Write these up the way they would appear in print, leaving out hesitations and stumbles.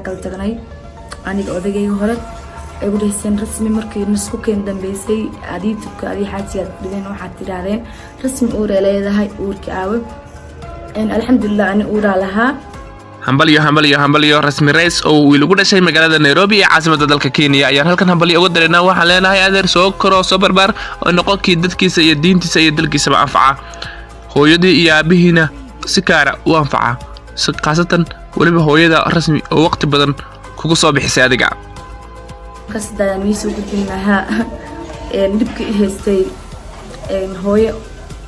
Kala tagnay aniga odagayga hore. Ay ku dhahayseen Rasmi, markii nasku keen dambeysay aad YouTube-ka adii xaajigaad fadhideen, waxaad tidhaahdeen Rasmi uuree leedahay, uurka aawe? Alxamdulilah, ani uuraa lahaa. Hambalyo, hambalyo, hambalyo! Rasmi Rays oo wiil ugu dhashay magaalada Nairobi ee caasimada dalka Kenya ayaan halkan hambalyo uga daraynaa. Waxaan leenahay, adeer, soo koro, soo barbaar oo noqonkii dadkiisa iyo diintiisa iyo dalkiisaba anfaca, hooyadii iyo aabihiina si kaara u anfaca, khaasatan weliba hooyada Rasmi oo waqti badan kugu soo bixisay adiga. Markaas niisoo gudbin lahaa dhibka i haystay. Hooyo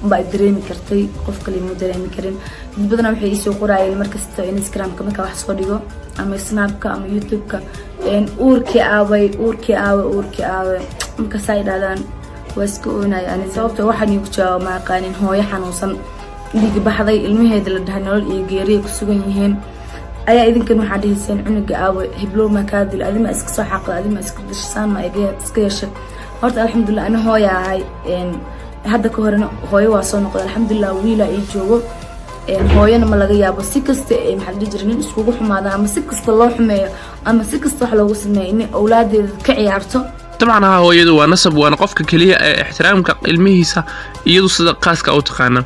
baa dareemi kartay, qof kale muu dareemi karin. Dad badana waxay iisoo qoraayeen markasta Instagramka markaa wax soo dhigo ama Snapka ama YouTube-ka: "Uurkii aaway? Uurkii aaway? Uurkii aaway?" Markaas ay dhahdaan waa iska oonaya ani. Sababta waxaan iigu jawaaba ma aqaanin. Hooyo xanuunsan, dhiig baxday, ilmaheeda la dhahay nolol iyo geeriya ku sugan yihiin ayaa idinkan waxaa dhihayseen cunuga aawe, hiblow maa kaa dilo, adima iska soo xaqda, adima iska dashasaan, ma iska yeeshay. Horta alxamdulilah, ani hooya ahay. Hadda ka horena hooyo waa soo noqday, alxamdulilah, wiilaa ii joogo. Hooyana ma laga yaabo si kasta ee maxaa la dhihi jiray nin iskugu xumaada ama si kasta loo xumeeyo ama si kasta wax loogu sameeyo in awlaadeeda ka ciyaarto. Dabcan ha, hooyadu waa nasab, waana qofka keliya ee ixtiraamka ilmihiisa iyadu sida khaaska u taqaana,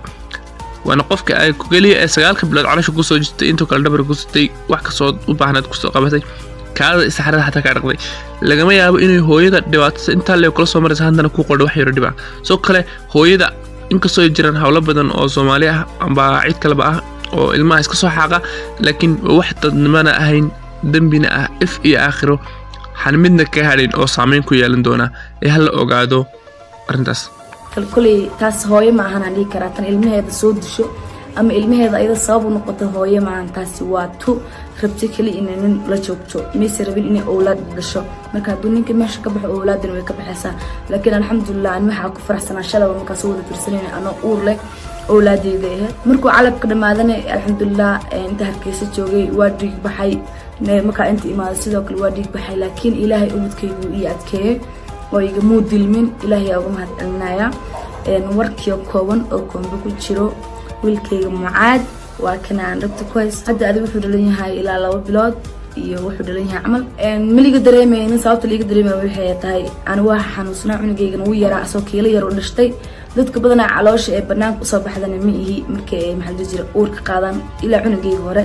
waana qofka ay keliya ee 9-ka bilood caloosha kusoo jirtay, intuu kale dhabar kusitay, wax kastoo u baahnaad kusoo qabatay, kaada saxarada xataa kaa dhaqday. Lagama yaabo inay hooyada dhibaatada intaa lee kula soo maraysa haddana ku qordho wax yaro dhiba. Sidoo kale hooyada, inkastoo ay jiraan howlo badan oo Soomaali ah amba cid kaleba ah oo ilmaha iska soo xaaqa, laakiin wax dadnimana ahayn, dembina ah, if iyo aakhiro xan midna ka hadhayn oo saameyn ku yeelan doona ee hala ogaado arrintaas. Koley taas hooyo ma ahan aan dhihi karaa. Tan ilmaheeda soo disho ama ilmaheeda ayada sabab u noqoto hooyo maahan. Taasi waa tu rabta keli inay nin la joogto, mayse rabin inay owlaad dhasho. Marka hadduu ninka meesha ka baxo, owlaadana way ka baxaysaa. Laakiin alxamdulilah, ani waxaa ku faraxsanaa shalaba markaa soo wada fiirsanayna anoo uur leh owlaadeyda ahayd. Markuu calabka dhamaadana, alxamdulilah, inta Hargeysa joogay waa dhiig baxay. Markaa inta imaada sidoo kale waa dhiig baxay, laakiin Ilaahay ubadkaygu ii adkeeyey oo igamuu dilmin. Ilaahay aa uga mahad celinaya. Warkiio kooban oo koombe ku jiro, wiilkayga Mucaad waa kan aan ragta ku haysto hadda. Adig wuxuu dhalan yahay ilaa 2 bilood iyo wuxuu dhalan yahay camal. Maliga dareemaynin. Sababta liiga dareemaya waxay tahay ani waa xanuunsanaa, cunugaygana wuu yaraa, asoo kiilo yar u dhashtay. Dadka badanaa caloosha ee banaanka usoo baxdana ma ihi. Markii ay maxaa la dhihi jiray uurka qaadaan, ilaa cunugayga hore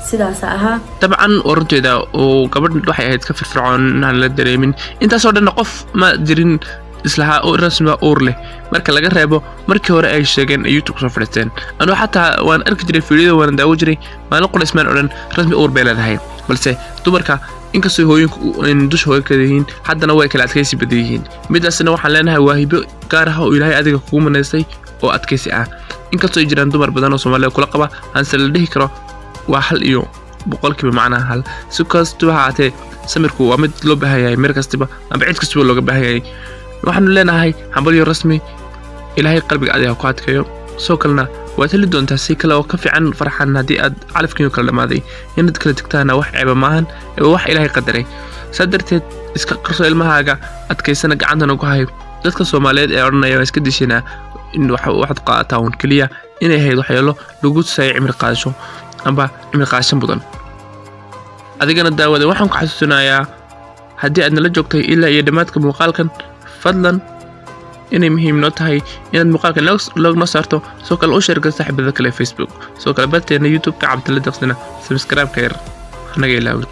sidaasa ahaa. Dabcan oo runteeda oo gabadh waxay ahayd ka firfircoon aan la dareemin intaasoo dhanna. Qof ma jirin islahaa oo Rasmiba uur leh, marka laga reebo markii hore ay sheegeen ay YouTube kusoo fadhiisteen. Anuu xataa waan arki jiray fiidiyada, waana daawo jiray. Maalin qura ismaan odhan Rasmi uur bay leedahay. Balse dumarka, inkastoo hooyinku dusha hooyo kala yihiin, haddana way kala adkaysi badan yihiin. Midaasna waxaan leenahay waa hibo gaar ah oo Ilaahay adiga kugu manaystay oo adkaysi ah. Inkastoo ay jiraan dumar badan oo Soomaalida kula qaba, hanse la dhihi karo waa hal iyo boqolkiiba macnaha hal. Si kastuba haatee, samirku waa mid loo baahan yahay meer kastiba amba cid kastiba looga baahan yahay. Waxaanu leenahay hambalyo Rasmi, Ilaahay qalbiga adiga ku adkeeyo. Sidoo kalena waad heli doontaa si kale oo ka fiican farxan. Haddii aad calafkiinu kala dhammaaday, inaad kala tegtaana wax ceeba maahan, ee waa wax Ilaahay qadaray. Saa darteed iska qarso ilmahaaga, adkaysana, gacantana ku hay. Dadka Soomaaliyeed ee odhanaya waa iska dishinaa in waxaad qaadataa uun keliya inay ahayd waxyeelo lagu tusayay cimri qaadasho amba cimri qaadasho mudan. Adigana daawada, waxaan ku xasuusinayaa haddii aad nala joogtay ilaa iyo dhammaadka muuqaalkan, fadlan inay muhiim noo tahay inaad muuqaalka like noo saarto, soo kale u share saaxiibada kale Facebook, soo kale barteena YouTube-ka Cabdilla Deqsina subscribe-ka yar hanaga ilaawin.